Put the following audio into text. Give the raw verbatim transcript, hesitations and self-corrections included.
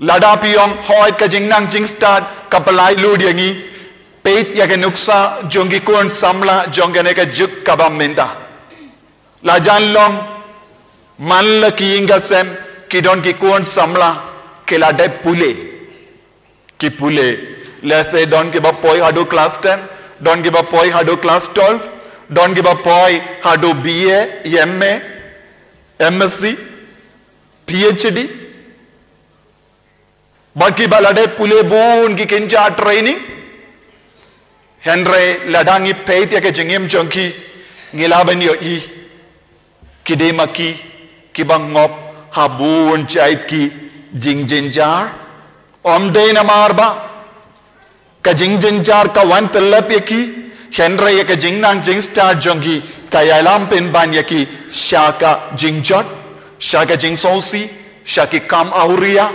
Lada phi ong hooid ka jingnang jingstad ka pynlait lut ïa ngi, peit ïa ka nuksa jong ki khun samla jong kane ka juk kaba mynta. La jan long man la ki ïing ka sem ki don ki khun samla ki la dep pule. Ki pule. Lehse don kiba poi haduh class ten, don kiba poi haduh class twelve, don kiba poi haduh B A, M A, M S C, P H D. Bad kiba la dep pule bun ki kynja training. Hynrei lada ngi peit ïa ka jingim jong ki, ngi lah ban ïohi ki dei ma ki kiba ngop ha bun jait ki jingjynjar. Ym dei namar ba ka jingjynjar ka wan tyllep ïa ki, hynrei ïa ka jingnang jingstad jong ki ka ïalam pynban ïa ki sha ka jingjot, sha ka jingsngewsih, sha ki kam awria,